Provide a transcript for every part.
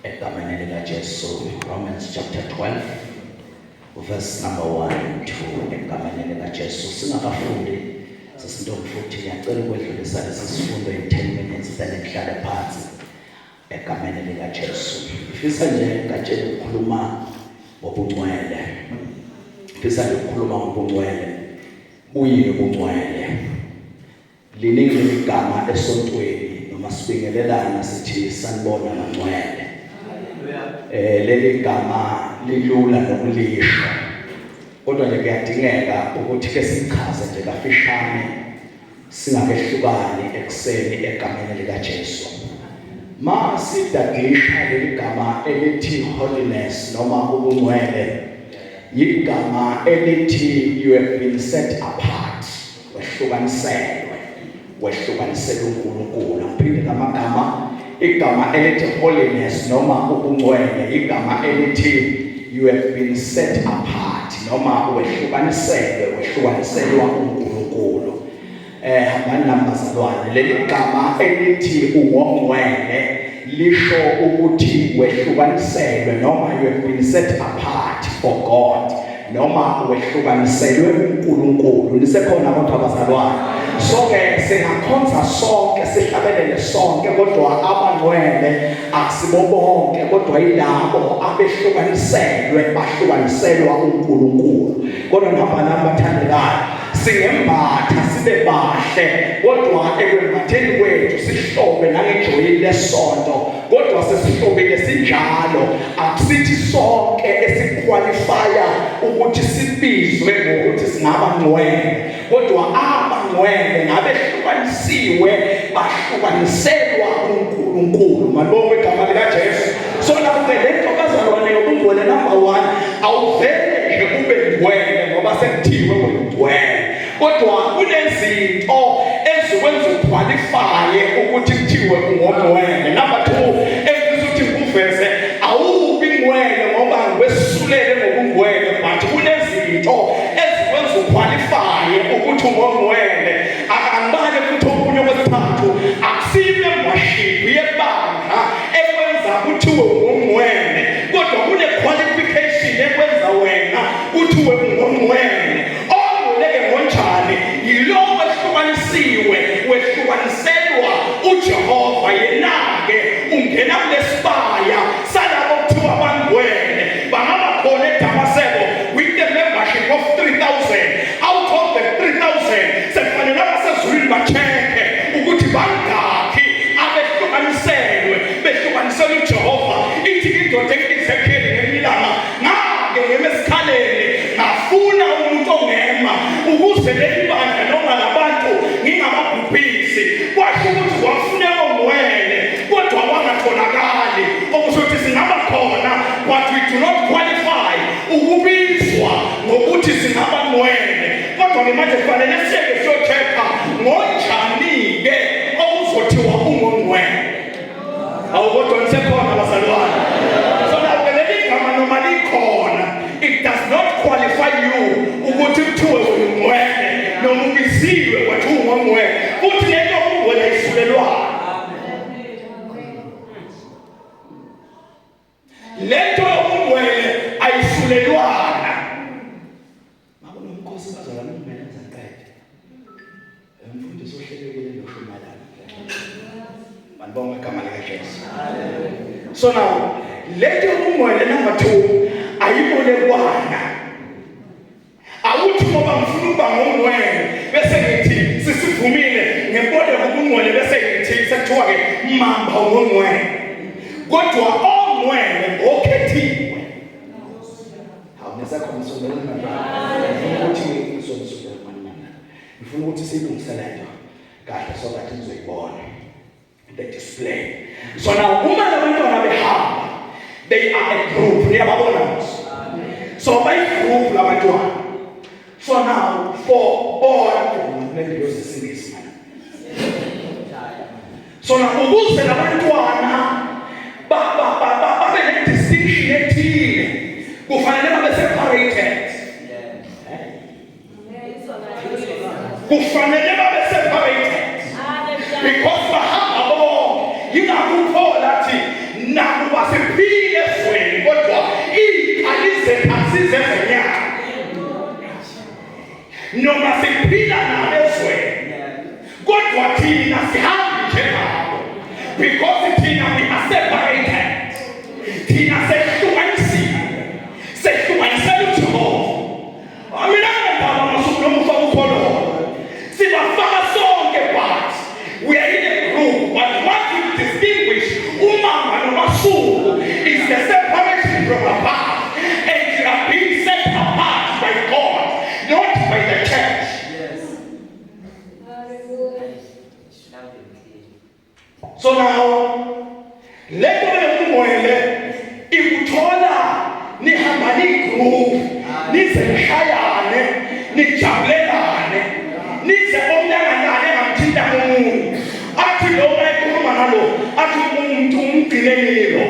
Egameni likaJesu, Romans chapter 12 verse number 1 and 2. Egameni likaJesu, singakafundi sisintombi futhi ngiyacela ukwedlulisa lesi sifundo in 10 minutes, then ngihlale phansi egameni likaJesu. Ngifisa nje ngatshela ukukhuluma ngobungcwele. Ngifisa nje ukukhuluma ngobungcwele. Buyini ubungcwele? Liningi leli gama esontweni noma sibingelelana sithi sanibona bangcwele. Leli gama lilula nokulisho. Kodwa nje kuyadingeka ukuthi ke sichaze nje kafishane singakehlukani ekuseni egameni likaJesu. Ma sidadisha leli gama elithi holiness noma ubungcwele, yigama elithi you have been set apart, wehlukaniselwe, wehlukaniselwe uNkulunkulu. Ngiphinde lamagama, igama elithi holiness noma ubungcwele igama elithi you have been set apart noma wehlukaniselwe, wehlukaniselwa uNkulunkulu. Hambani nami bazalwane, leli gama elithi ungongcwele lisho ukuthi wehlukaniselwe noma you have been set apart for God noma wehlukaniselwe uNkulunkulu. Nisekhona kodwa bazalwane? Sonke singakhonza, sonke sihlabelele sonke, kodwa abangcwele akusibo bonke, kodwa yilabo abehlukaniselwe, bahlukaniselwa uNkulunkulu. Kodwa nihamba nami bathandekayo, singembatha sibe bahle, kodwa ekwembatheni kwethu sihlobe nangejoyini lesonto, kodwa sesihlobile sinjalo. Akusithi sonke esiqualifya ukuthi sibizwe ngokuthi singaba ngcwele, kodwa abangcwele ngabehlukanisiwe, bahlukaniselwa uNkulunkulu. Malibongwe igama likaJesu. So lapho le nto bazalwane yobungcwele, number 1, awuvele nje ube ngcwele ngoba sekuthiwe ungcwele, kodwa kunezinto ezikwenza uqualifye ukuthi kuthiwe ungongcwele. Number 2, engifisa ukuthi ngikuveze, awubi ngcwele ngoba ngikwesulele ngobungcwele, but kunezinto ezikwenza uqualifye ukuthi ungongcwele. Angibale futhi okunye okwesithathu, akusiyo membership yebandla ekwenza kuthiwe ungongcwele, kodwa kune qualification ekwenza wena kuthiwe ungongcwele. Ongcweleke ngonjani? Yilowo wehlukanisiwe, wehlukaniselwa uJehova. Yena-ke ungena kulesibaya salabo kuthiwa bangcwele. Bangaba khona eDamaseko with the membership of 3000. Out of the 3000, sekufanele abasezulwini ba-check-e ukuthi bangakhi abehlukaniselwe, behlukaniselwe uJehova. Ithi indoda eEzekiel ngelinye ilanga, ngake ngema esikhaleni ngafuna umuntu ongema ukuze leli bandla noma labantu ngingababhubhisi. Kwasho ukuthi kwafuneka ongcwele, kodwa wangatholakali. Okusho ukuthi singaba khona, but we do not qualify ukubizwa ngokuthi singaba ngcwele. Kodwa ke manje kufanele siyeke siyocheck-a ngonjani-ke okuzothiwa ungongcwele. Awu, kodwa nisekhona bazalwane? So now ke leli gama noma likhona, it does not qualify you ukuthi kuthiwe ungcwele noma ubiziwe kwathi ungongcwele. Futhi lento ungcwele ayisulelwana. Lento yobungcwele ayisulelwana. Makunomkhosi bazalwane, kumele ngizaqede. Umfundisi ohlelekile noshumayela. Malibonga igama likaJesu. So now lento yobungcwele, number 2, ayibolekwana. Awuthi ngoba ngifuna ukuba ngongcwele bese ngithi sisivumile ngeboleka ubungcwele, bese ngithi sekuthiwa ke mamba ungongcwele. Kodwa ongcwele ngokhethiwe. Hawu, nesekhona sondelana manje. Ngifuna ukuthi ngizomsondela manje. Ngifuna ukuthi siyilungise lento kahle so that nizoyibona the display. So now uma labantwana behamba, they are a group, niyababona mos. So bayi-group labantwana. So now for bona kunengilozi isingisi manje. So now ukuze labantwana babe ne-distinction ethile, kufanele babe separated. Kufanele babe separated because bahamba bonke. Yingakho uPaul athi nakuba Noma siphile ezweni kodwa iy'khali zethu asizezenyama. Noma siphila nabo ezweni kodwa thina sihambi njengabo because thina we are separated. Thina sehlukanisiwe. Sehlukanisela uJehova. Mina ngendaba masuku noma ufaka ukholo. Sibafaka sonke but we are in a group but what will distinguish umama nomasuku is the separation from above and you are being set apart by God not by the church. Yes. So now lento yokungwele ikuthola nihamba nigroup nize nishayane nijabulelane nize omnyanganani engamthinta umuntu athi lo mayekhuluma nalo athi umuntu umgcine nilo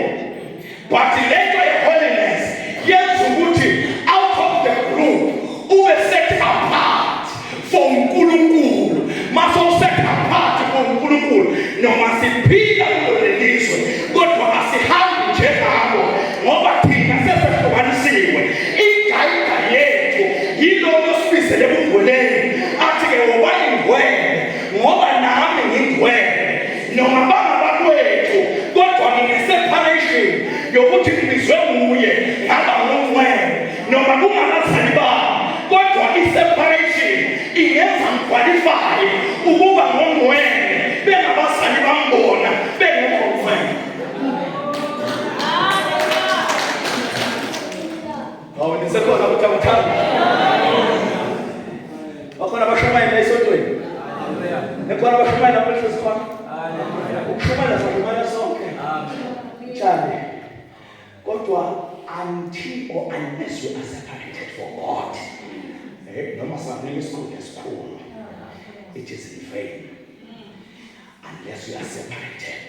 but lento ye-holiness yenza ukuthi out of the group ube set apart for uNkulunkulu mase uset apart for uNkulunkulu noma siphila kulo lelizwe kodwa asihambi njengabo ngoba thina sesehlukanisiwe igayiga yethu yilona osibizele ebungweleni athi-ke wobayingwele ngoba nami ngingwele noma bangabakwethu kodwa ngine-separation yokuthi ngibizwe nguye ngaba ngungcwele noma kungabazali bami kodwa i-separation ingenza ngikwalifaye ukuba ngongcwele bengabazali bambona bengekho ngcwele. Hawu nisekhona ukuthi awuthanda. Bakhona abashumayela esontweni. Nekhona abashumayela lapho ehlezi khona. Ukushumayela sashumayela sonke. Tshani. Kodwa until or unless you are separated for God. Eh noma sanele isikhundla esikhulu. It is in vain. Unless you are separated.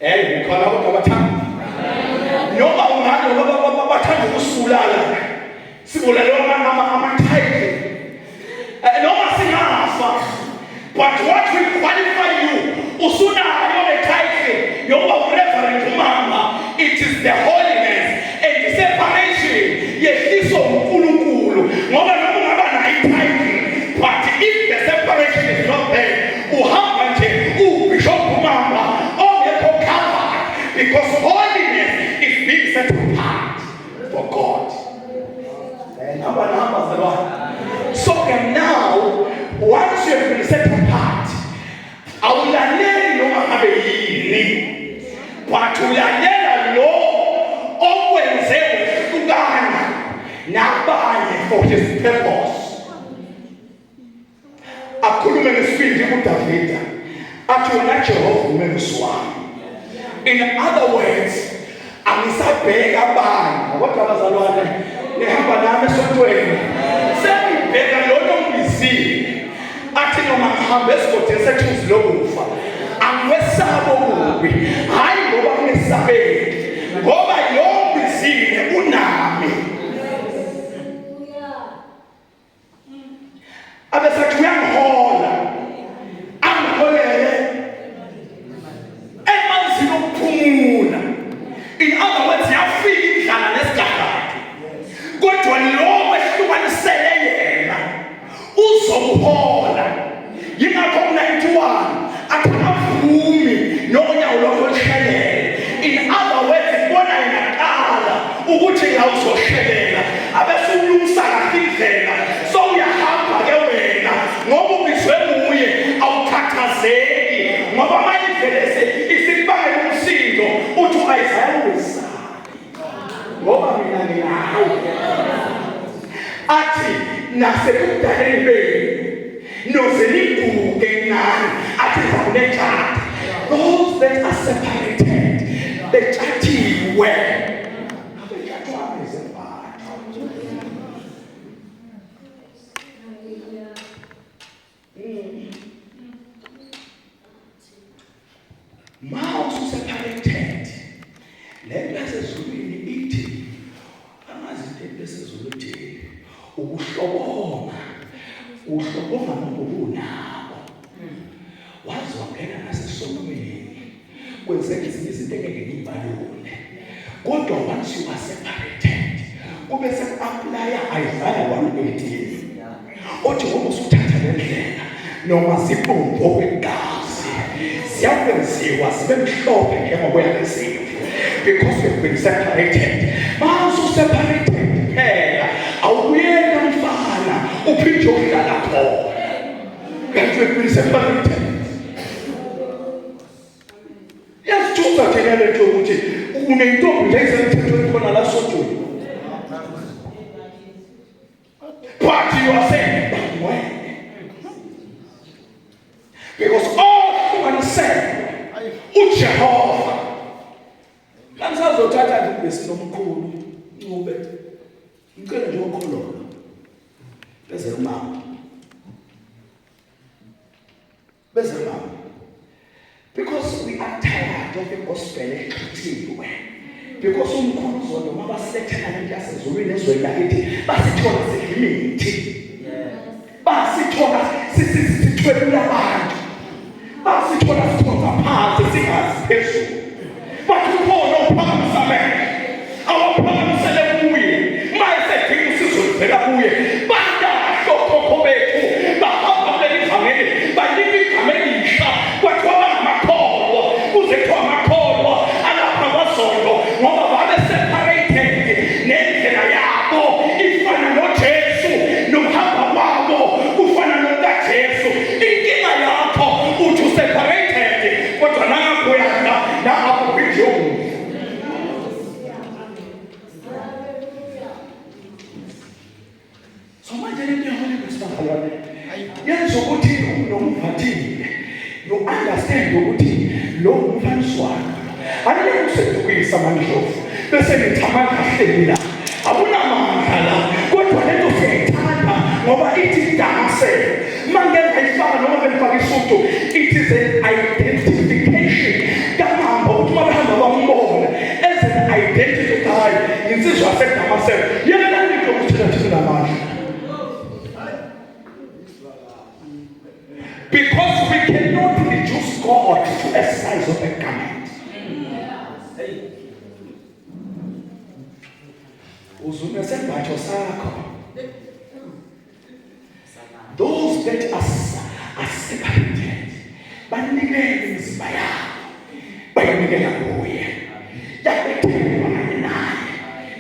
Eh ukhona kodwa bathanda. Noma ungani ngoba bathanda ukusibulala. Sibulale ama title. Eh, noma singafa but what will qualify you usunayo le title yokuba ureverend umama it is the holiness and the separation yehliswa uNkulunkulu ngoba noma ungaba nayo i-title but if the separation is not there uhamba nje ubishop umama ongekho covered because holiness is being set apart for God. Hamba nahamba zalwane. So and now once you have been set apart awulaleli noma ngabe yini but ulalela lo okwenze wehlukana nabanye for his purpose. Akhulume ngesibindi kuDavida athi wena Jehova umelusi wami. In other words, angisabheka abanye kodwa bazalwane nihamba nami esontweni sengibheka lona ongibizile athi noma ngihambe esigodini sethunzi lokufa angiwesaba okubi hhayi ngoba kungesabeki ngoba lo ngibizile unami abesathi uyangihola angiholele emanzini okuphumula in other words yafika indlala nesigagadu kodwa lo wehlukanisele yena uzokuhola yingakho ku-91 athi akavumi nonyawo lwakho lushelele in other words kubona yena kuqala ukuthi la uzoshelela abese ulungisa kahle indlela so uyahamba ke wena ngoba ubizwe nguye awukhathazeki ngoba mayivele isikubangela umsindo uthi u-Isaya uwesabi ngoba mina nginawe athi nasekudaleni benu noze niguge nani athi ngizakunetshata those that are separated betshathiwe abetshathwanga izembatho Ma ususeparated le nto yasezulwini ithi angazi into esezulu ithini ukuhlobonga uhlobonga ngoba unabo waze wangena nasesonweni Kwenzeka ezinye izinto engeke ngiyibalule. Kodwa once you are separated, kube seku-aplaya Isaiah 118. Othi ngoba usuthatha le ndlela noma zibomvu okwegazi ziyakwenziwa zibe mhlophe njengoboya bezimvu because you've been separated. Mase useparated phela awubuyeli mfana uphinde uhlala khona. Kanti you've been separated. Yasithusa thina lethu ukuthi unentombi nje esemthethweni khona la sodweni. But you are saying, but when? Because all ohlukanisele uJehova. Langisazothatha nje ubesinomkhulu Ncube. Ngicela nje ukhololo. Beze umama. Beze mama. Because we are tired of the gospel exuthiwe. Because umkhulu uzondo uma basilethela lento yasezulwini ezweni lakithi basithola sidla imithi. Basithola sithwebula abantu. Basithola sikhonza phansi singazi phezulu. Bathi ukhona ophakamisa amehlo. Awaphakamisele kuye. Mayesedinga usizo luvela kuye. Bandahle okhokho bethu bahamba kuleli vangeli banika igama elisha kwathiwa bangamakholwa kuze kuthiwa amakholwa alapha kwaZondo ngoba babe separated nendlela yabo ifana noJesu nokuhamba kwabo kufana nokukaJesu. Inkinga yakho uthi useparated kodwa nangapho uyadla nangapho uphinde uyokudla. So manje lento yeHoly Ghost bazalwane yenza ukuthi unomvathile you understand ukuthi lo mfaniswano angeke usedukisa mandlovu bese nithi amandla ahleli la akunamandla la kodwa lento siyayithanda ngoba ithi danse manje ngayifaka noma bengifaka isudu it is an identification kamamba ukuthi uma behamba bambone as an identity guy insizwa yasedamaseko yekelani into ukuthi thina thina namandla because we cannot reduce God to a size of a garment. Uzunesembatho sakho. Those that are separated banikele imizimba yabo bayinikela kuye yabethelwa kanye naye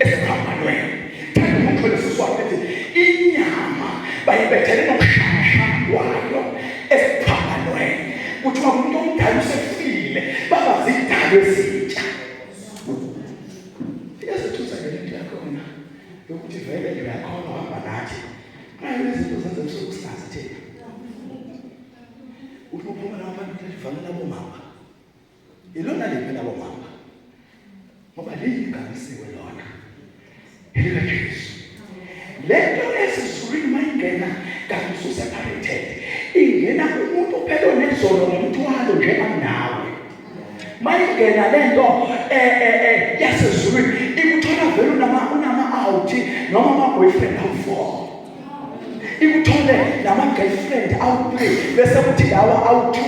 esiphambanweni. Thanda umuntu lesiswati ethi inyama bayibethele nokushasha kwayo esiphambanweni. Kuthiwa umuntu omdala usefile baba zidalwe ezintsha. Iyasithusa ke lento yakhona yokuthi vele nje uyakholwa uhamba nathi. Hayi izinto zenza ebusuku sisazi thina. Uthi uphuma lapha abantu livana labo mama. Ilona liphi labo mama? Ngoba liyigabisiwe lona. Elika Jesu. Lento esizulwini mayingena kanti ususeparated. Ingena umuntu phela onezono nomthwalo njengamnawe. Mayingena lento eh eh eh yasezulwini ikuthola vele unama unama out noma ama boyfriend awu4. Ikuthole nama girlfriend awu3 bese kuthi lawa awu2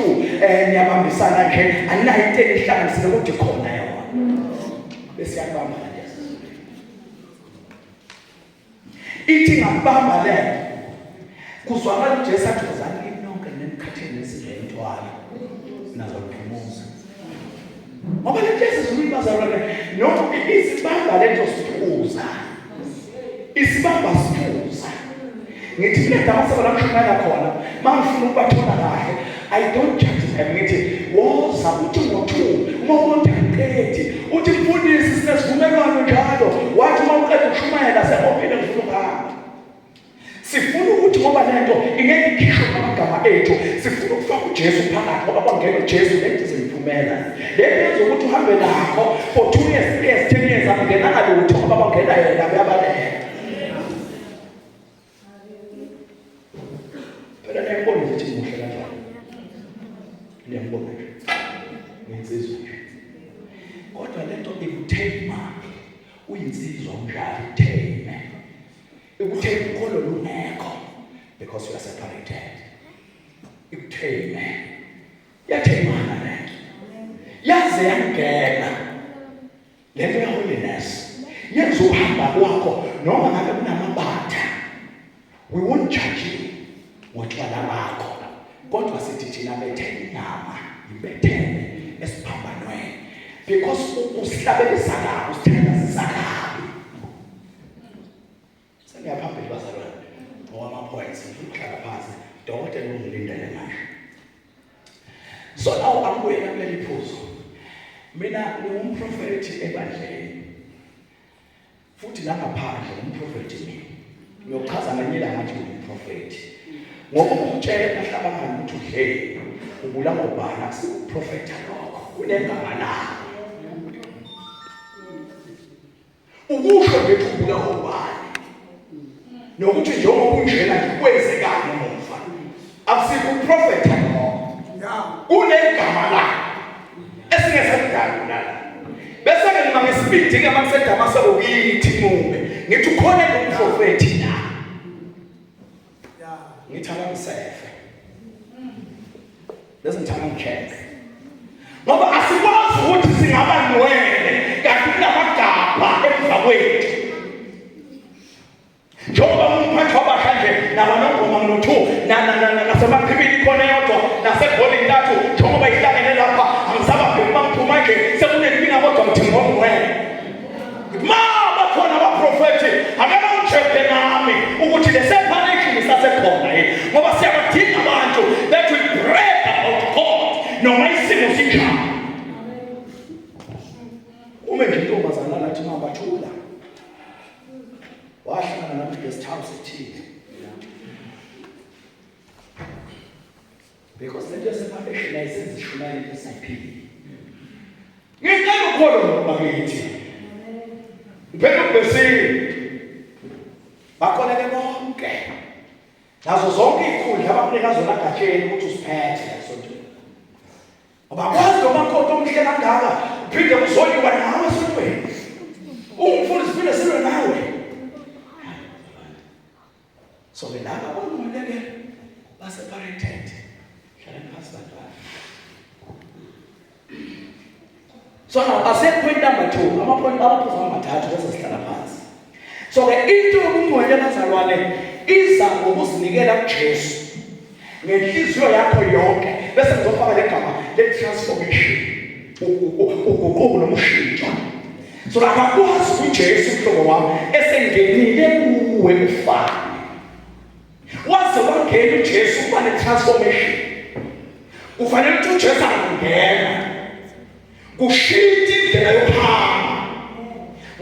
eh niyabambisana nje aninayo into enihlanganisile kodwa ikhona yona. Bese yakubamba yasezulwini. Ithi ngakubamba le kuzwakala uJesu athi wozani kimi nonke nenikhathele nesidla imithwalo nazophumuza ngoba le nto ezizulwini bazalwane noma isibamba le nto siphuza isibamba siphuza ngithi mina damaseko la ngishumayela khona uma ngifuna ukubathola kahle i don't judge them ngithi woza uthi ngo-two uma ubona angiqedi uthi mfundisi sinesivumelwano njalo wathi uma uqeda ukushumayela sebophile ngifuna ukuhamba sifuna ukuthi ngoba lento ingeke ikhishwe amagama ethu sifuna ukufaka uJesu phakathi ngoba kwangena uJesu lento izoyiphumela lento ezokuthi uhambe nakho for 2 years 3 years 10 years angenanga lutho ngoba kwangena yena uyabaleka Phela niyambona ukuthi muhle kanjani. Niyambona nje. Nginsizwa nje. Kodwa lento ikuthema uyinsizwa unjalo ikutheme. Ikutheme ukholo lungekho because you are separated. Ikutheme. Yathemana lento. Yazi Yaze yangena lento ya holiness, yenza uhamba kwakho noma ngabe kunamabatha. We won't judge you ngotshwala bakho, kodwa sithi thina bethele inyama, ibethele esiphambanweni, because usihlabelisa kabi, usithandazisa kabi. Sengiyaphambili bazalwane ngokwama-points, ngifuna ukuhlala phansi, dokotela ungilindele manje. So now angibuyela kuleli phuzu. Mina ngiwumprofethi ebandleni, futhi nangaphandle umprofethi mina. Ngiyochaza ngelinye ilanga ngathi ngumprofethi, ngoba ukutshela hlabangani ukuthi udleni, ubulawa ubani, akusikuprofetha lokho, kunegama lakho. Ukusho nje ukuthi ubulawa ubani nokuthi njengoba unjena nje kwenzekani emuva, akusikuprofetha lokho, kunegama lakho esingesadalula. Bese ke ngima ngesibindi ke makuseDamaseko kithi Ncube, ngithi ukhona umprofethi la, ngithi akangisefe bese ngithi akangicheck, ngoba asikwazi ukuthi singaba ngcwele kanti kunamagabha emva kwethu. Njengoba umphathi wabasha nje nabanongoma ngino-2, nasemachibini khona eyodwa, naseGoli ntathu, njengoba ihlangene lapha angisababheki uma ngiphuma nje sekunenkinga, kodwa ngithi ngongcwele. Ma bakhona abaprofethi, ake bangijebhe nami ukuthi le separation isasekhona yini, ngoba siyabadinga abantu that will brag about God noma isimo sinjani. Ume nje intombazana lathi mama thula, wahlangana nami guest house ethile, because lento yaseparation ayisenzi ishumayela into esayiphilile. Ngicela ukholo ngobakithi ngiphethe ubhesini, bakoleke bonke nazo zonke iy'khundla abakunika zona gatsheni ukuthi uziphethe esontweni. Abakwazi lo makoti omuhle kangaka uphinde kuzoliwa nawe esontweni, ungumfundisi phinde silwe nawe. So ke laba bongcwele ba-separated. Hlalani phansi bantwana. So now ase point number 2, ama-point, amaphuzu amathathu, bese sihlala phansi. So ke into yobungcwele bazalwane iza ngokuzinikela kuJesu ngenhliziyo yakho yonke, bese ngizofaka legama le-transformation, uguquko noma ushintsho. So akakwazi uJesu mhlobo wami esengenile kuwe ufane waze wangena uJesu kuba ne-transformation. Kufanele ukuthi uJesu angangena kushintsha indlela yokuhamba,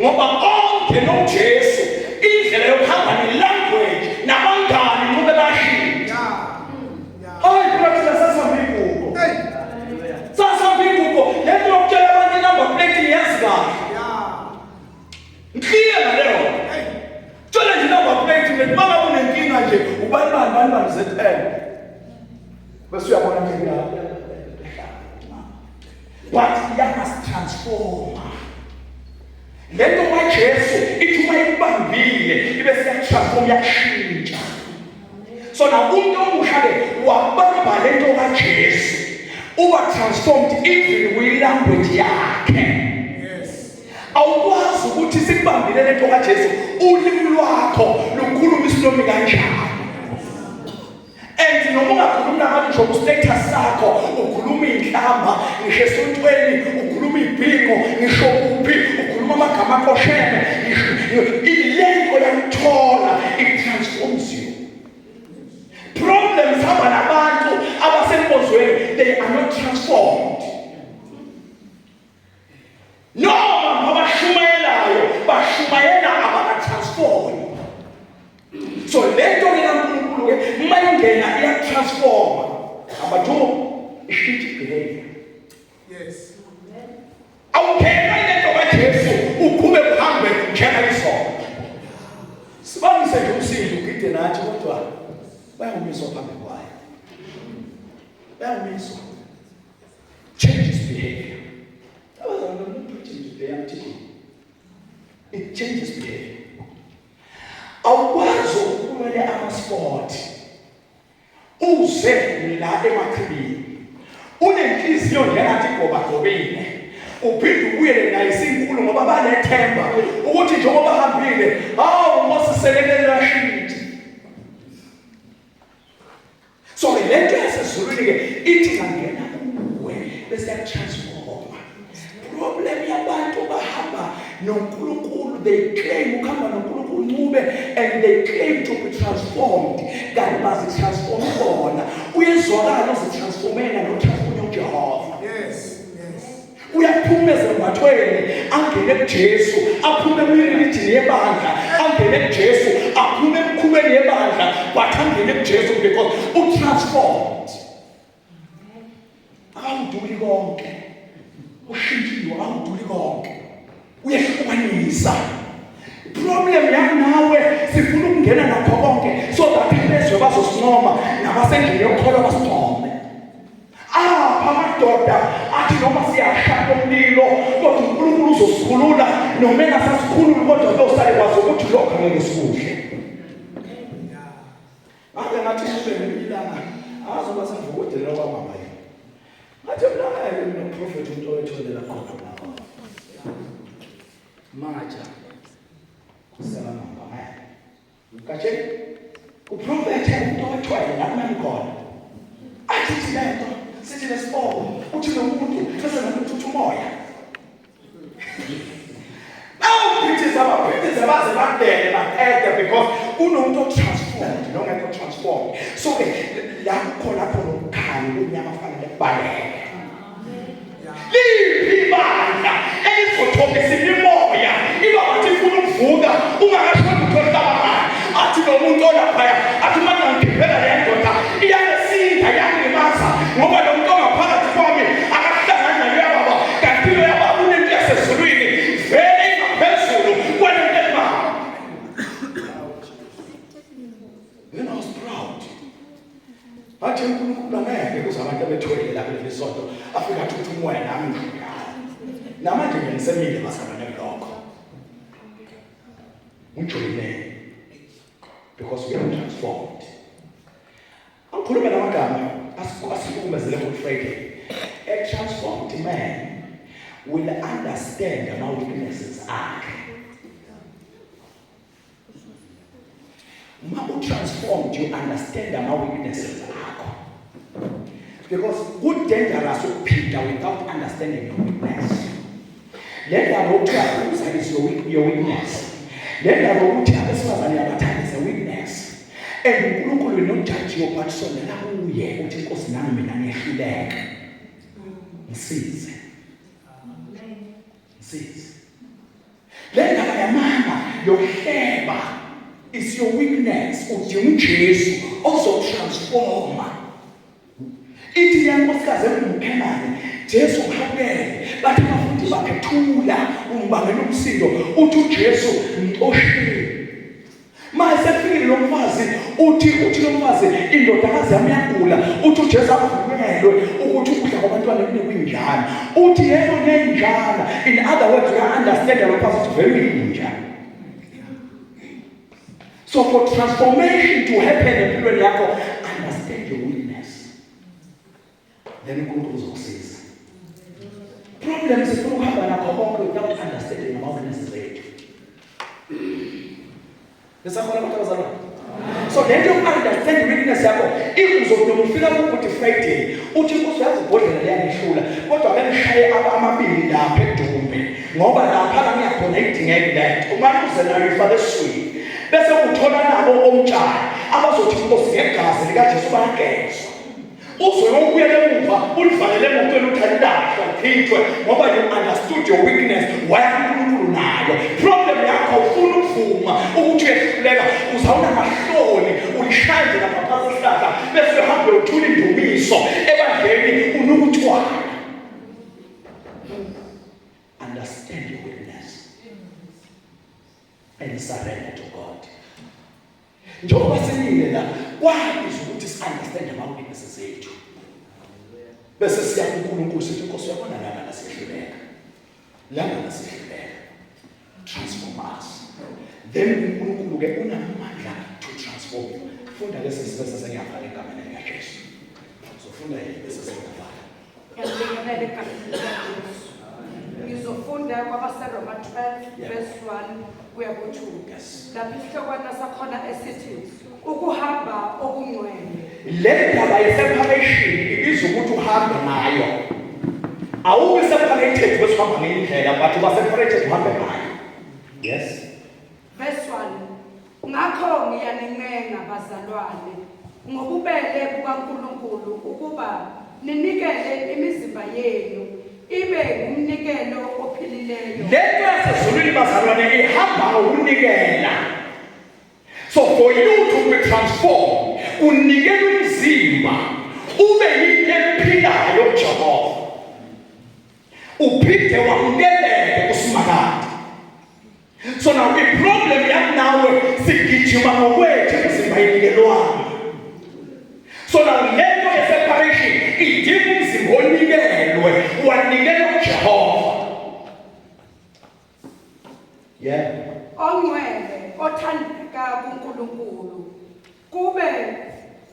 ngoba onke noJesu indlela yokuhamba ne-language nabangani kube bashintsha. Hayi phela thina sasihamba igugu, sasihamba igugu. Lento yokutshela abantu inumber plate ngiyazi kahle, ngikliye ngaleyo. Tshela nje inumber plate mina, uma ngabe unenkinga nje, ubani bani bani bani ZL, bese uyabona ukuthi but iyasitransforma lento kaJesu. Ithi uma ikubambile ibe siyatransform, yakushintsha. So na umuntu omusha ke wabamba lento kaJesu, uba transformed even kwi language yakhe. Yes, awukwazi ukuthi sikubambile lento kaJesu ulimi lwakho lukhuluma isinomi kanjani, and noma ungakhulumi nabantu ngisho ku-status sakho ukhuluma iy'nhlamba, ngisho esontweni ukhuluma iy'bhinqo, ngisho kuphi ukhuluma amagama aqosheme, ilento yakuthola, it transforms you. Problems hamba nabantu abasenkonzweni, they are not transformed, noma abashumayelayo bashumayela abakatransform. So lento ke kaNkulunkulu ke uma ingena iyatransforma. Number 2, ishintsha behavior. Yes. Awungena ilento kaJesu uqhube uhambe njengayizolo, sibangise nje umsindo, ugide nathi, kodwa bayawumiswa phambi kwayo, bayawumiswa. Changes behavior. Abazalwane, I'm preaching today, I'm teaching. It changes behavior. Awukwazi ukumele ama-sport uze la emachibini unenhliziyo njengathi gobagobile. Uphinde ubuyele naye sinkulu ngoba banethemba ukuthi njengoba hambile, hawu Nkosi selekelela shintshe. So ke lento yasezulwini ke ithi ngangena kuwe bese yakutransforma. Problem yabantu bahamba noNkulunkulu, they claim ukuhamba noNkulunkulu ncube and they claim to be transformed, kanti bazitransform bona. Uyezwakala uzitransformela notransform uJehova. Yes. Yes. Uyaphuma ezembathweni angene kuJesu, aphume kwireligion yebandla angene kuJesu, aphume emikhubeni yebandla but angene kuJesu because utransformed. Akawuduli konke, ushintshiwe, akawuduli konke, uyehlukanisa. Problem yami nawe, sifuna ukungena nakho konke so that abezwe bazosincoma nabasendlini yokukholwa basincome. Apha amadoda athi noma siyasha komlilo kodwa uNkulunkulu uzosikhulula, noma engasasikhululi kodwa kuyosale kwazi ukuthi lokho angeke sikudle. Ake ngathi kube ngelinye ilanga azoba sengivukodela kwamama yena. Ngathi mina ngeke mina umprofethi umuntu owetholela khona lapho. Maja. Kusala mama. Kahle uprofethe umuntu owethwele la kunami khona. Athi thi lento sithi lesibongo uthi lo muntu bese nomuntu uthi umoya. Bawuphithiza baphithiza baze badele baqede because kunomuntu otransformed nongekho transformed. So ke la kukhona khona ukukhanya kumnyama kufanele kubaleke. Liphi ibandla elizothobisa imimoya iba ngathi ifuna ukuvuka ungakashoni uthola abangani athi lo muntu olaphaya athi uma ngangikhiphela le ndoda iyangesinda iyangilimaza ngoba lo muntu ongaphakathi kwami akahlangani nalo yababa kanti lo yababa unento yasezulwini vele ingaphezulu kwalento emama. Then I was proud. Bathi uNkulunkulu angeke kuze abantu abethwele la kuleli sonto afike athi uthi umoya nami ngidlala. Namanje ngisemile bazalwane kulokho. Ngijoyine because we are transformed. Angikhulume namagama asihlukumezele Good Friday. A transformed man will understand ama weaknesses akhe. Uma u-transformed you understand ama-weaknesses akho because ku-dangerous ukuphinda without understanding your weakness. Le ndaba yokuthiwa phuza is your weakness. Le ndaba yokuthi abesifazane abathanda is a weakness. And uNkulunkulu will not judge you but sondela kuye uthi Nkosi nami mina ngiyehluleka. Ngisize. Ngisize. Le ndaba yamanga yokuhleba is your weakness. Udinga uJesu ozotransforma. Ithi le nkosikazi engumkhenane, Jesu uhawukele. Bathi abafundi bakhe thula, umbangela umsindo. Uthi uJesu mxosheni. Manje sefikile lo mfazi uthi lo mfazi indodakazi yami iyagula, uthi uJesu akuvunyelwe ukuthi ukudla kwabantwana kunekwinjana. Uthi yebo nenjana, in other words uya understand lo mfazi ukuthi vele uyinja. So for transformation to happen empilweni yakho, understand your weakness. Then uNkulunkulu uzokusiza. Problems sifuna ukuhamba nakho konke without understanding ama weaknesses ethu. Nisakhona abantu abazalwane? So le nto yoku-understand weakness yakho ikuzothi noma ufika ku-Good Friday uthi inkosi uyazi ibhodlela liyangihlula kodwa ake ngishaye amabili lapha edumbe ngoba lapha la ngiyakhona idingeki le nto. Umane uze nayo ifake esiswini bese uthola nabo omtshali abazothi inkosi ngegazi likaJesu bayagezwa. Uzoyobuyela emuva ulivalele emotweni uthi alilahlwa lichithwe ngoba you understood your weakness waya kuNkulunkulu nayo. Problem yakho ufuna ukuvuma ukuthi uyehluleka uzawunamahloni ulishaya nje lapha phansi isihlahla bese uhambe uthula indumiso ebandleni unukuthwala. Understand your weakness and surrender to God. Njengoba simile la kwabiza ukuthi si-understand ama-weaknesses ethu bese siya kuNkulunkulu sithi Nkosi uyabona lana lasihluleka lana lasihluleka transform us. Then uNkulunkulu ke unamandla to transform you. Funda lesi sibese sengiyavala egameni likaJesu. Uzofunda yini bese sengiyavala. Ngiyabingelela egameni likaJesu. Ngizofunda kwabaseRoma 12 verse 1 kuya ku-2. Yes. Lapho isihlokwana sakhona esithi ukuhamba okungcwele. Le ndaba ye-separation ibiza ukuthi uhambe ngayo. Awubi separated bese uhamba ngenye indlela but uba separated uhambe ngayo. Yes. Verse 1. Ngakho ngiyanincenga bazalwane ngobubele bukaNkulunkulu ukuba ninikele imizimba yenu ibe ngumnikelo ophilileyo. Lento yasezulwini bazalwane ihamba ngokunikela. So for you to be transformed, unikela umzimba ube yinto ephilayo kuJehova. Uphinde wamukeleke kuSimakade. So now i-problem yami nawe sigijima ngokwethu imizimba inikelwana. So now lento ye-separation idinga umzimba onikelwe wanikelwa kuJehova. Yeah. Ongcwele othandeka kuNkulunkulu kube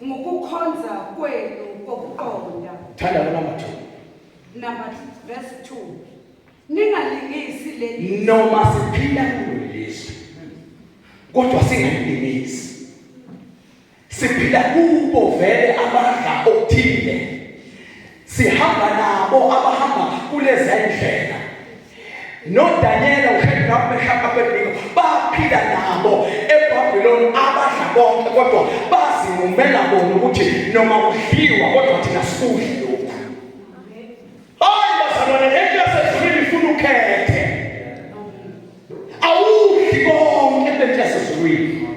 ngukukhonza kwenu kokuqonda. Thanda number 2. Number verse 2. Ningalingisi leli noma siphila kulelizwe kodwa singalingisi. Siphila kubo vele abadla okuthile. Sihamba nabo abahamba kulezi ndlela. NoDaniel uShadrach, Meshach, Abednego baphila nabo eBabylon abadla konke kodwa bazinqumela bona ukuthi noma kudliwa kodwa thina sikudli lokhu. Hayi bazalwane lento yasezulwini ifuna ukhethe. Awudli konke lento yasezulwini.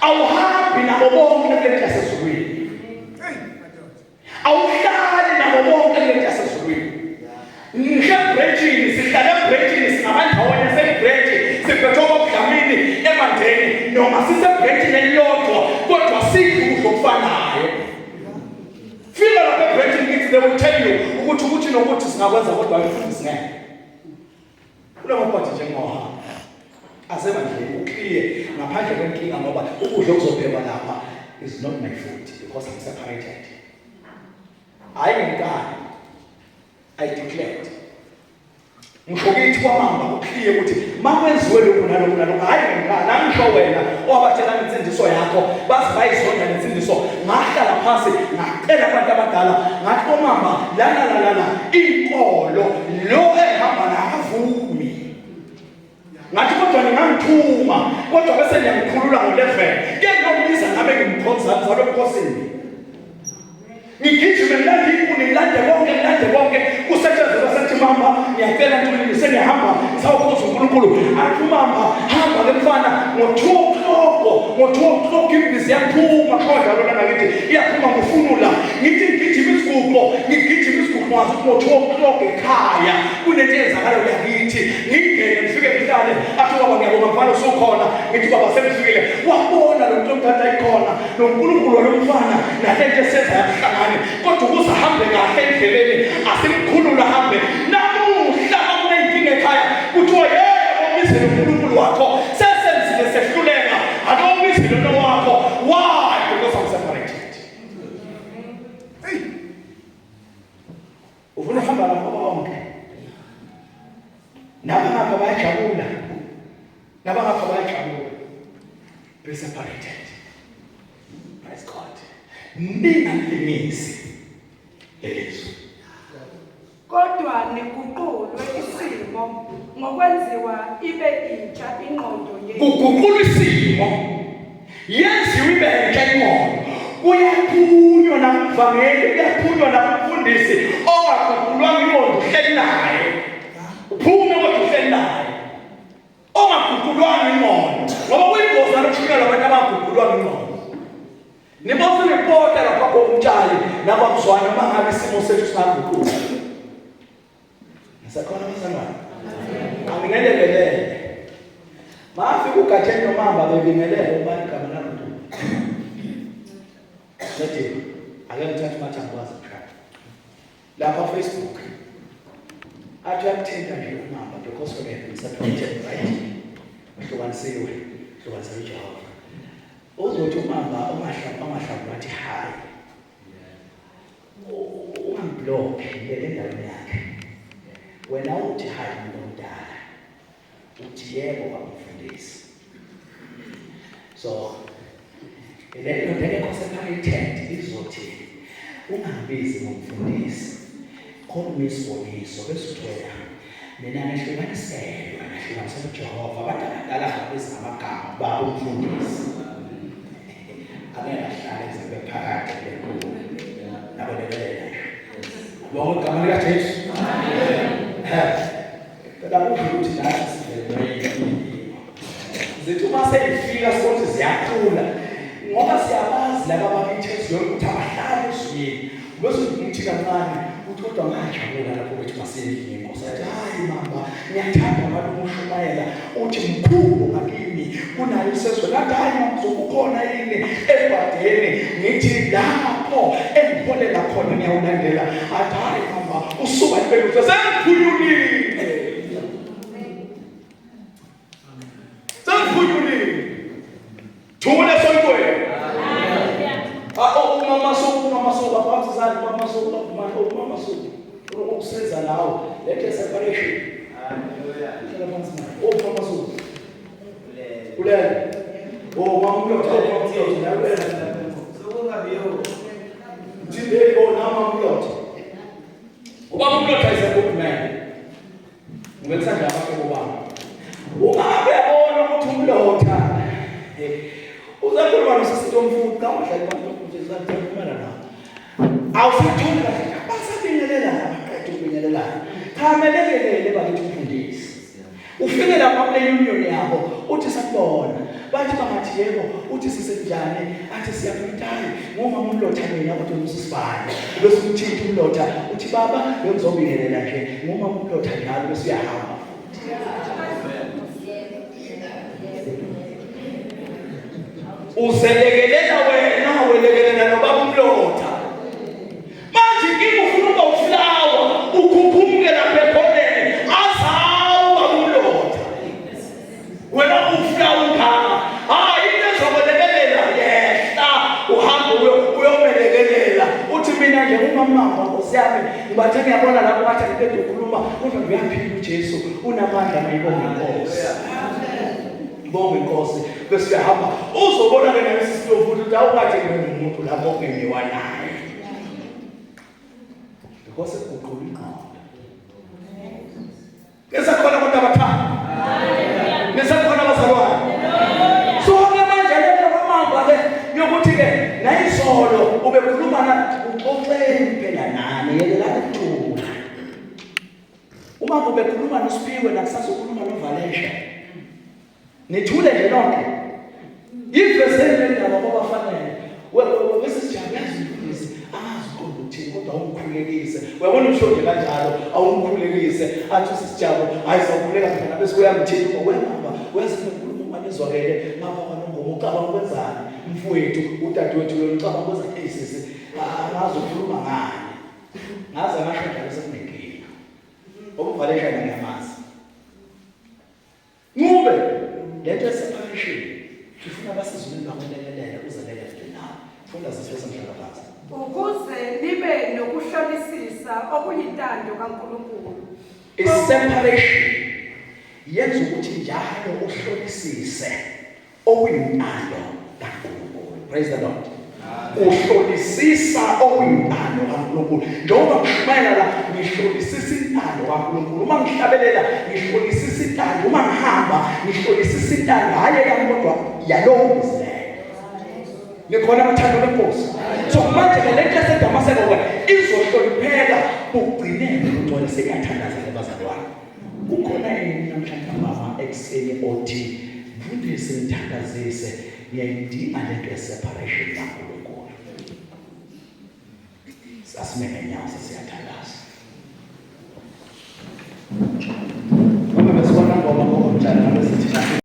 Awuhambi nabo bonke lento yasezulwini. Awuhlali nabo bonke lento yasezulwini. Ngisho ebhrejini sihlala ebhrejini singabandawonye sebhreji siphethwe obudlamini ebandeni noma sisebhrejini elilodwa kodwa sidla ukudla okufanayo. Fika lapha ebhrejini ngithi they will tell you ukuthi ukuthi nokuthi singakwenza kodwa umfundisi ngeke. Kulamaphathi nje ngawahamba. Asebandleni uclear ngaphandle kwenkinga ngoba ukudla okuzophekwa lapha is not my food because I'm separated. Hayi ngenkani. I declared. Ngisho kithi kwamamba kuclear ukuthi makwenziwe lokhu nalokhu nalokhu hayi ngenkani angisho wena owabatshela insindiso yakho baze bayizonda nensindiso ngahlala phansi ngacela abantu abadala ngathi komama lana lana la inkolo lo ehamba la akavumi ngathi kodwa ningangithuma kodwa bese ngiyangikhulula ngo-11 ke ngiyombiza ngabe ngimkhonza ngizalwe ebukhosini ngigijime ngilande inkuni ngilande konke ngilande konke kusetshenziswa sethi mama ngiyacela ntulini sengiyahamba ngisawukhonza unkulunkulu athi umama hamba ke mfana ngo-two o'clock ngo-two o'clock ibhizi yaphuma kusho njalo lana ngithi iyaphuma ngufunula ngithi ngigijima isiguqo ngigijima isiguqo ngazi ukuthi ngo-two o'clock ekhaya kunento eyenzakalayo yakithi ngingene ngifike ngihlale athi baba ngiyabonga mfana usukhona ngithi baba sengifikile wabona lo muntu omthatha ikhona noNkulunkulu walo mfana nalento esenza yakuhlangane kodwa ukuze ahambe kahle endleleni asimkhulule ahambe namuhla makuneyinkinga ekhaya kuthiwa yebo ubizele uNkulunkulu wakho sesenzile sehluleka ake ubizele lo wakho why because I'm separated. Ufuna uhamba nabo bonke. Nabangapha bayajabula. Nabangapha bayajabula. Be separated. Praise God. Ningalimisi lelizwe. Kodwa niguqulwe isimo ngokwenziwa ibe intsha ingqondo yenu. Kuguqulwa isimo. Yenziwe ibe intsha ingqondo. Kuyaphunywa nakumvangeli, kuyaphunywa nakumfundisi ongaguqulwanga ingqondo uhleli naye. Uphume kodwa uhleli naye. Ongaguqulwanga ingqondo. Ngoba kuyingozi nalokushunyelwa abantu abangaguqulwanga ingqondo. Nibofuna lapha komtshali nakwamzwana uma ngabe isimo sethu singaguquka. Nisakhona bazalwane? Anginelekelele. Mafika ugatsheni nomamba bebingelele ubani igama lakho ntombi. Qedile. Ake ngithathe umathambo wazi mshana. Lapha Facebook. Athi uyakuthinta nje umamba because we have been separated, right? Uhlukanisiwe. Uhlukanisiwe uJehova. Uzothi umamba ungahlamba ungahlamba wathi hayi. Ungamblock ngeke endaweni yakhe. Wena uthi hayi umuntu omdala. Uthi yebo baba mfundisi. So le ndoda engekho separated izothi ungangibizi ngomfundisi. Call me Siboniso bese uthi wena mina ngehlukaniselwa ngehlukanisela uJehova abantu abadala ngabiza ngamagama baba umfundisi. Angeke ahlale ize kube phakade lenkulu. Nabolekelela nje. Bonke igama likaJesu. Amen. Phela kusho ukuthi nathi sivelwe zithi uma seyifika sokuthi ziyakhula ngoba siyabazi laba bakithi ezweni ukuthi abahlali ezweni bese uthi kancane uthi kodwa ngajabula lapho bethi masiyendlini yenkosi athi hayi mama ngiyathanda abantu ukushumayela uthi mkhulu ngakimi kunayo isezwe lathi hayi mama uzokukhona yini ebhadeni ngithi lapho engiholela khona ngiyawulandela athi hayi mama usuka impela sengiphunyulile sengiphunyulile thule sontweni ah oh, umama suku umama suku baphambi izandla umama suku umama suku ukusenza lawo lethe separation haleluya hlala phansi manje oh mama suku ulele oh mama umlotha oh mama umlotha la ulele Sokungabiyo. Thinde oh mama umlotha ubaba umlotha is a good man Ngibekisa nje abahlobo bami. Uma uyabona ukuthi umlotha uzakhuluma nosisi Ntomfuthi cha ungahlali phansi Ntomfuthi uzakhuluma nawe. Awusatholi kahle basabingelelana baqeda ukubingelelana. Cha melekelele bakithi umfundisi. Ufike lapha kule union yabo uthi sakubona bathi bangathi yebo uthi sisenjani athi siyaphila hayi ngomama umlotha mina kodwa umsisibani bese umthinta umlotha uthi baba bengizobingelela nje ngomama umlotha njalo bese uyahamba Uzelekelela wena welekelela nobaba umlotha. Manje inkinga ufuna ukuba uflawa ukhuphumuke lapha ekhoneni azawu baba umlotha. Wena uflawa ungaka. Hayi into ezokwelekelela yehla uhambe uyomelekelela. Uthi mina nje umama nkosi yami ngibathe ngiyabona lapho bathi ngiqeda ukukhuluma kodwa uyaphila uJesu unamandla mayibonge inkosi. Bonga inkosi bese uyahamba uzobona ke nalesi sitofu ukuthi awukathi ngumuntu lapho kungemiwa naye. Because iguqula ingqondo. Nisekhona abantu abathanda. Nisekhona abazalwane. So ke manje lento kwamamba ke yokuthi ke nayizolo ubekhuluma na uxoxeni phela nani yekelani ukuthula. Uma ubekhuluma noSiphiwe nakusasa ukhuluma noValesha. Nithule nje nonke. Ivezeni le ndaba kwabafanele. Wesijaba yazi umfundisi angazi uqonda ukuthini kodwa awumkhulekise. Uyabona usho nje kanjalo awumkhulekise athi usisijabo hayi sawukhuleka mntana bese uyamthinta wena uyazi inkulumo uma nizwakele ngapha kwanongoma ucabanga ukwenzani mfowethu udadewethu lona ucabanga ukwenzani hey sisi angazi ukhuluma ngani ngaze ngasho njalo sekunenkinga ngoba uvalesha ngiyamazi Ncube lento yeseparation ifuna abasezulwini bakwelekelele uzelekelele nawe funda sisi bese ngihlala phansi ukuze nibe nokuhlolisisa okuyintando kaNkulunkulu i-separation yenza ukuthi njalo uhlolisise okuyintando kaNkulunkulu. Praise the Lord. Uhlolisisa okuyintando kaNkulunkulu. Njengoba ngishumayela la ngihlolisisa intando kaNkulunkulu. Uma ngihlabelela ngihlolisisa intando, uma ngihamba ngihlolisisa intando hayi eyami kodwa yalowo obizileyo. Nikhona abathanda benkosi. So manje ke lento yaseDamaseko ke izohlonipheka ugcinele ugcwele seyathandaza ke bazalwane. Kukhona yini namhlanje mama ekuseni othi mfundisi ngithandazise ngiyayidinga lento ye-separation kaNkulunkulu. Sasime ngenyawo sesiyathandaza.